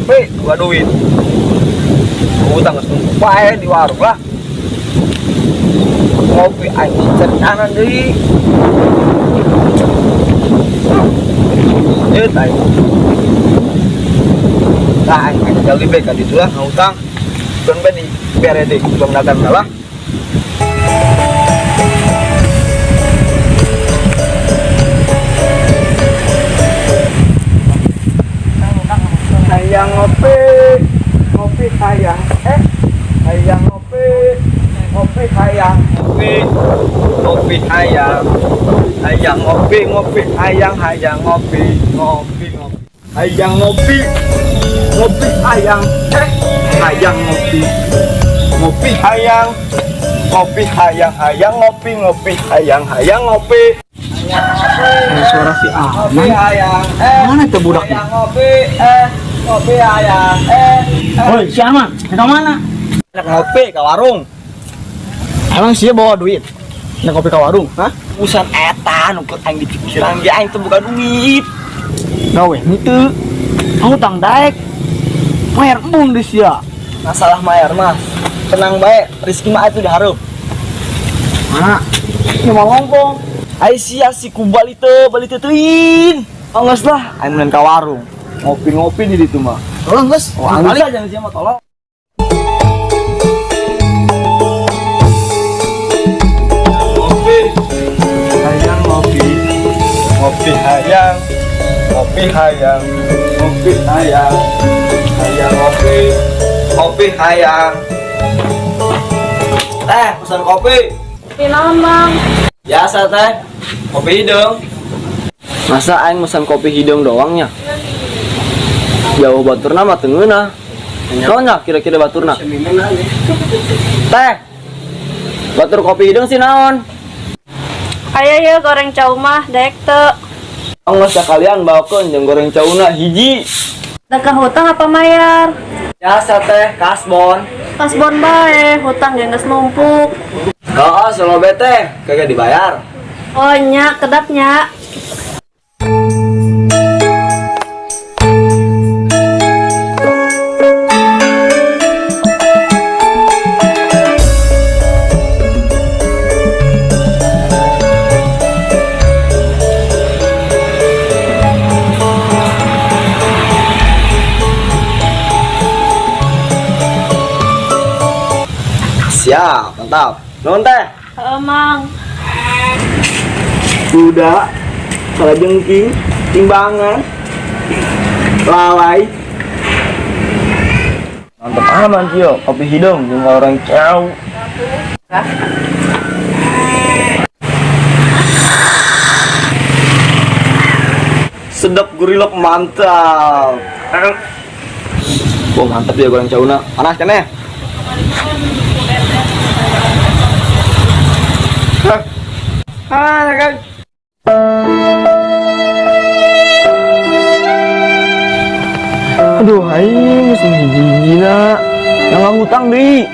Ngopi, gua duit. Utang geus numpuk bae di warung lah. Ngopi aing diceritanan deui. Yeut aing. Nah, aing aing jauh bae ka ditu lah ngutang. Keun bae di bere deui bang dagang lah. Hayang ngopi, ngopi hayang, eh, hayang ngopi, ngopi hayang, ngopi, ngopi hayang, hayang ngopi, ngopi hayang, hayang ngopi, ngopi, ngopi, hayang ngopi, ngopi hayang, eh, hayang ngopi, ngopi hayang, ngopi hayang, hayang ngopi, ngopi hayang, hayang ngopi. Ada suara si Ngopi Aman. hayang, eh, Mana itu budaknya? hayang ngopi, eh, ngopi hayang, eh, eh. Woi, si Aman, ke mana? Nak ngopi ke warung. Emang sih bawa duit? Nak kopi ke warung, hah? Urusan eta nu keur aing dipikiran ge aing teu boga duit. Gawe henteu. Hutang daek. Bayar embung di sia. Masalah mayar mah tenang bae, rezeki mah itu dihareup. Mana? Ini mau ngomong. Ai sia si kubal itu bali teu teuing. Oh geus lah, aing meureun ka warung. Ngopi-ngopi di ditu mah. Tolong, geus. Oh, anggeus aja sia mah tolong. Ngopi, hayang ngopi, ngopi hayang, ngopi hayang, ngopi hayang, hayang ngopi, ngopi hayang. Teh, pesan kopi. Kopi naon, Bang? Biasa teh, kopi hidung. Masa aing pesan kopi hidung doangnya? Jauh baturna mah teu ngeunah. Naon nya kira-kira baturna? Teh. Batur kopi hidung sih naon? Aya ya goreng cau mah, daek teu. Anggeus sakalian bawakeun jeung goreng cauna hiji. Dek hutang apa mayar? Biasa teh, kasbon. Kasbon bae, hutang ge geus numpuk. Oh, solo teh, kagak dibayar. Oh nya, kedap nya. Siap, mantap. Nuhun teh. Heeh, Mang. Kuda, salah jengking, timbangan, lalai. Mantap aman Cio, kopi hidung jeung orang cau. Sedap gurilok mantap. Wah mantap ya goreng cauna. Panas kan ya? Ah, kan. Aduh, aing geus hiji-hijina. Yang ngutang deui.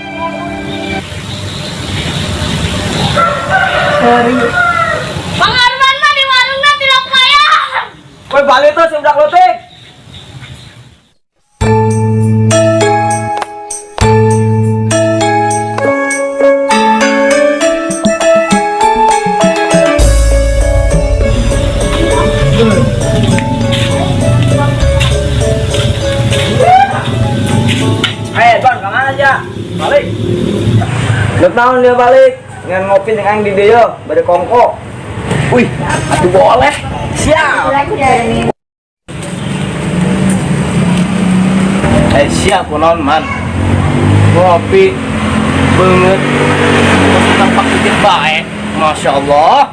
Bang Arman mah di warungna tilok mayar. Woi, balik tuh si budak leutik. Eh, Bang, kemana aja? Balik. Udah tahun dia balik. Ngan ngopi dengan aing di dieu, bade kongko. Wih, atuh boleh. Siap. Eh, siap kunaon, Man? Ngopi beungeut. Terus tampak titik bae. Masya Allah.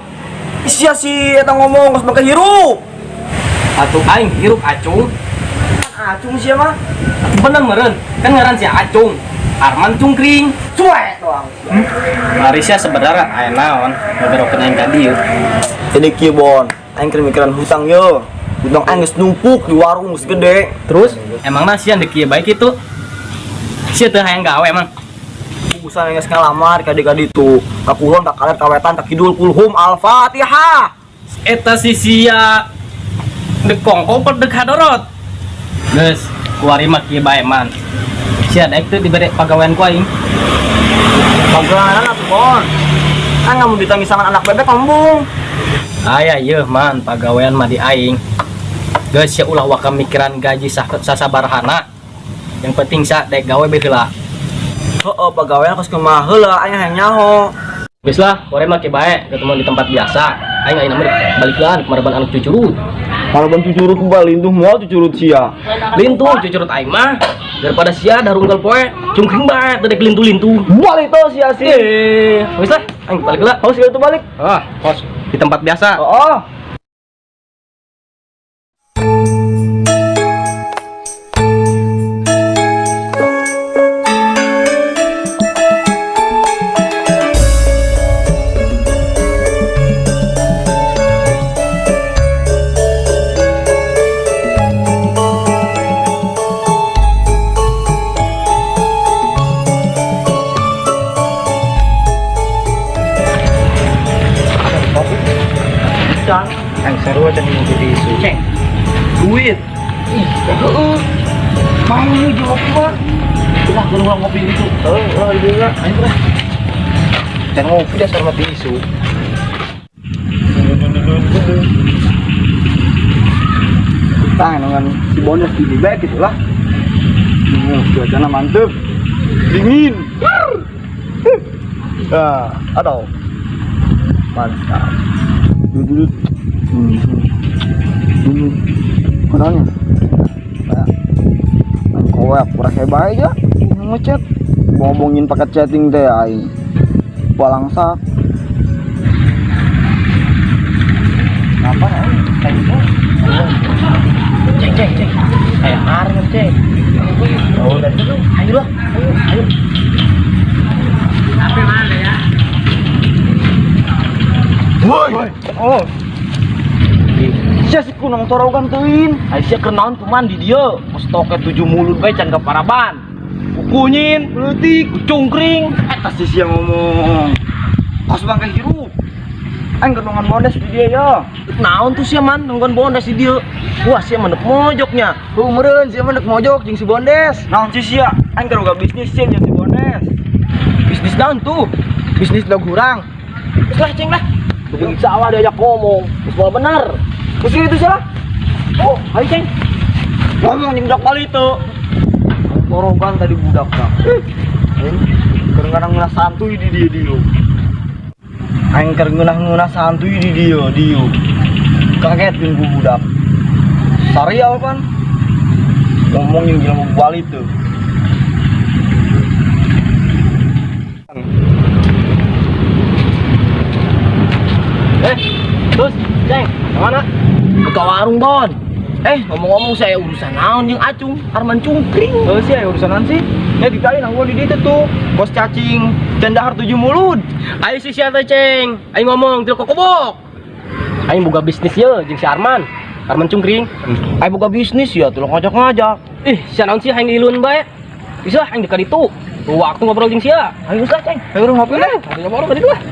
Sia si eta ngomong geus make hirup. Atuh aing hirup acung. Acung sia mah. Atuh bener meureun. Kan ngaran si Acung. Arman Cungkring. Cuek doang. Marisya sebenarnya aya naon ngagerokeun aing ka dieu. Jadi kieu Bon, aing keur mikiran hutang yo. Hutang aing geus numpuk di warung geus gede. Terus emangna sia deuk kieu bae kitu? Sia teu hayang gawe emang. Urusan geus ngalamar ka dieu ka ditu. Ka kulon, ka kaler, ka wetan, ka kidul, kulhum, al-Fatihah. Eta si sia dek kongko per dek hadorot. Geus, Kuari mah kieu bae, Man. Sia daek teu dibere pagawean ku aing. Pagawean atuh, Bon. Kan kamu ditangis sama anak bebek embung. Aya yeuh, Man, pagawean mah di aing. Geus sia ulah waka mikiran gaji sasabarahana. Yang penting sia daek gawe bae heula. Heeh, pagawean kos kumaha heula aing hayang nyaho. Geus lah, kuari mah kieu bae, ketemu di tempat biasa. Aing ayeuna mah balik lah ke maraban anak cucurut. Maraban cucurut balintuh moal cucurut sia. Lintuh cucurut aing mah daripada sia darunggal poe cungkring bae teu dek lintu-lintu. Balik tuh sia sih. Eh, geus lah, aing balik heula. Harus itu balik. Ah, kos di tempat biasa. Oh. Aing seru aja nih ngopi tisu. Ceng. Duit. Ih, heeh. Mau jawab mah. Ulah gua ngopi itu. Heeh, ulah juga. Ayo lah. Jangan ngopi dasar mati isu. Tang dengan si bonus di baik gitu lah. Cuacanya mantep. Dingin. Ah, aduh. Mantap. Duduk. Kenalnya. Kayak kowe kurang hebat aja ngechat. Ngomongin pakai chatting teh aing. Balangsak. Kenapa ya? Kayak gitu. Ceng, ceng, ceng. Kayak arep, ceng. Oh, dari itu. Ayo lah. Ayo, ayo. Woi. Oh. Sia si kunang torogan teuin. Ai sia keur naon kuman di dieu? Stoke 7 mulut bae can kaparaban. Kukunyin, leutik, kucungkring. Eta si sia ngomong. Kos bangke hirup. Aing gedongan bondes di dia ya. Naon tuh sia man nungguan bondes di dieu? Wah, sia mah mojoknya. Heuh meureun sia mah mojok jeung si bondes. Naon sih sia? Aing keur bisnis sia jeung si bondes. Bisnis naon tuh? Bisnis dog hurang. Geus lah ceng lah. Tunggu sawah diajak ngomong. Geus moal bener. Terus itu siapa? Oh, ayo ceng. Ngomong jeung budak Bali itu. Torogan tadi budak tak. Keur ngeunah santuy di dia dia. Aing keur ngeunah-ngeunah santuy di dia dia. Kaget jeung ku budak. Sarial kan. Ngomong jeung jelema Bali tuh. Terus, ceng, kemana? Ke warung, Bon. Ngomong-ngomong saya urusan naon jeung Acung, Arman cungkring. Heuh sih, aya urusanan sih. Ya ditain aku di ditu tuh. Bos cacing, can dahar 7 mulut. Ayo si siapa ceng? Ayo ngomong, til kokobok. Ayo buka bisnis ye jeung si Arman. Arman cungkring. Ayo buka bisnis ya, tolong ngajak-ngajak. Ih, sia naon sih aing diilun bae. Bisa aing dekat itu. Waktu ngobrol jeung sia. Ayo geus lah, ceng. Ayo urang ngopi lah. Ayo ngobrol ka ditu lah.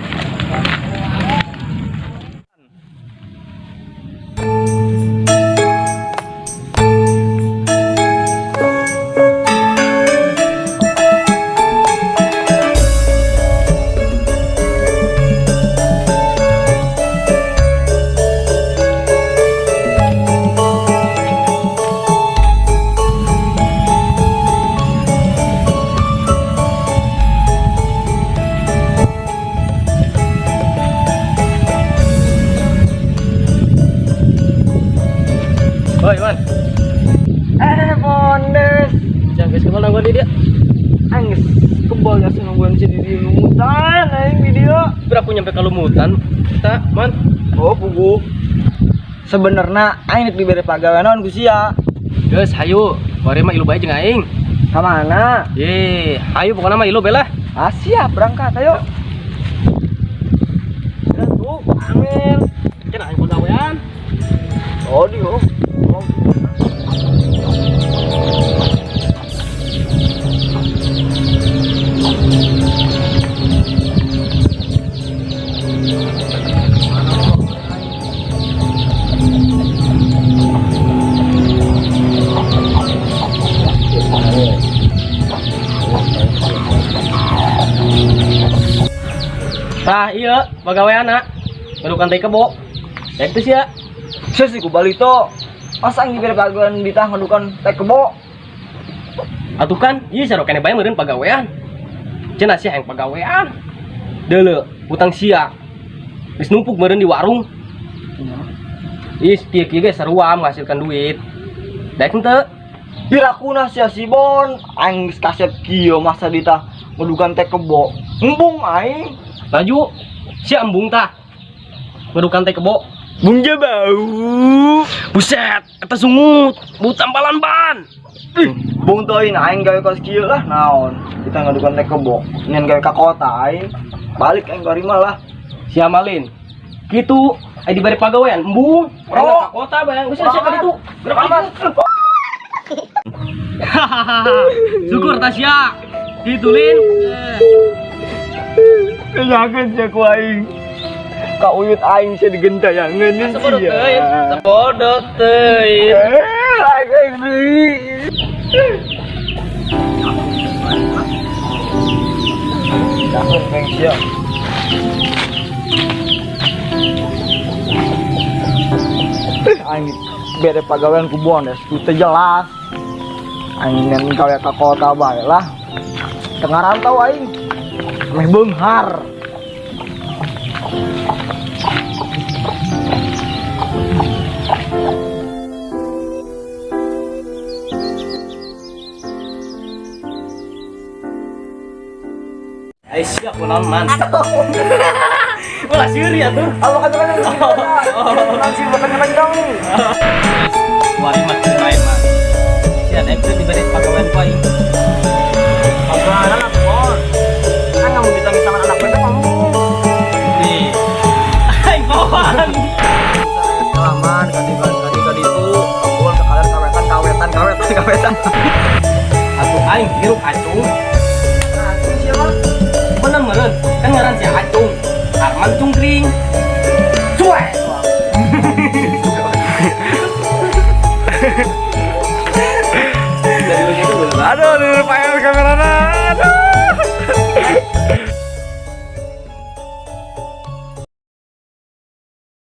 Oi, Man. Bondes. Jangan geus kemana gua di dia. Aing geus kebal ya sih nungguan si di lumutan aing di dia. Berapa nyampe ke lumutan? Kita, Man. Oh, pugu. Sebenarnya aing rek dibere pagawean naon ku sia. Geus, hayu. Bari mah ilu bae jeung aing. Ka mana? Ye, hayu pokona mah ilu bae lah. Ah, siap berangkat ayo. Ya tuh, angel. Cenah aing pagawean. Oh, di oh. Tah iya pagaweanna. Ngadukan tai kebo. Dek teu sia. Sia sih ku balito. Masa aing dibere pagawean ditah ngadukan tai kebo. Atuh kan, ieu sarua keneh bae meureun pagawean. Cenah sia hayang pagawean. Deuleu, hutang sia. Geus numpuk meureun di warung. Ih, kieu-kieu ge sarua menghasilkan duit. Daek henteu? Pirakuna sia si Bon, aing geus kasep kieu masa ditah ngadukan tai kebo. Embung aing. Laju, sia embung tah. Ngadukan tai kebo. Bung je bau. Buset, eta sungut, bau tambalan ban. Ih, bung teuing aing gawe kos kieu lah naon. Kita ngadukan tai kebo. Nyen gawe ka kota aing. Balik aing ka imah lah. Sia malin. Kitu, ai dibere pagawean embung. Urang Oh. ka kota bayang geus sia ka ditu. Geura balik. Hahaha. Syukur tah sia. Kitu lin. Keyakin sia ku aing. Ka uyut aing sia digentayangan sia. Sabodo teuing, sabodo teuing. Eh, aing aing deui. Jangan peng sia. Eh, aing bere pagawean ku bondes, ku teu jelas. Aing nyen gawe ka kota bae lah. Tengah rantau aing. Meh beunghar. Ai sia kunaon man. Ulah seuri atuh. Allah kan kan langsung makan kencang. Wah, mah main mah. Sia daek teu dibere pagawean ku aing. Pagawean anak bon. Kan kamu bisa misalkan anak pendek kamu. Nih. Aing kawan. Kelamaan kadi kadi kadi itu kumpul ke kalian kawetan kawetan kawetan kawetan. Atuh aing hirup acung. Nah, aku siapa? Bener meureun, kan ngaran si Acung. Arman Cungkring. Cuek.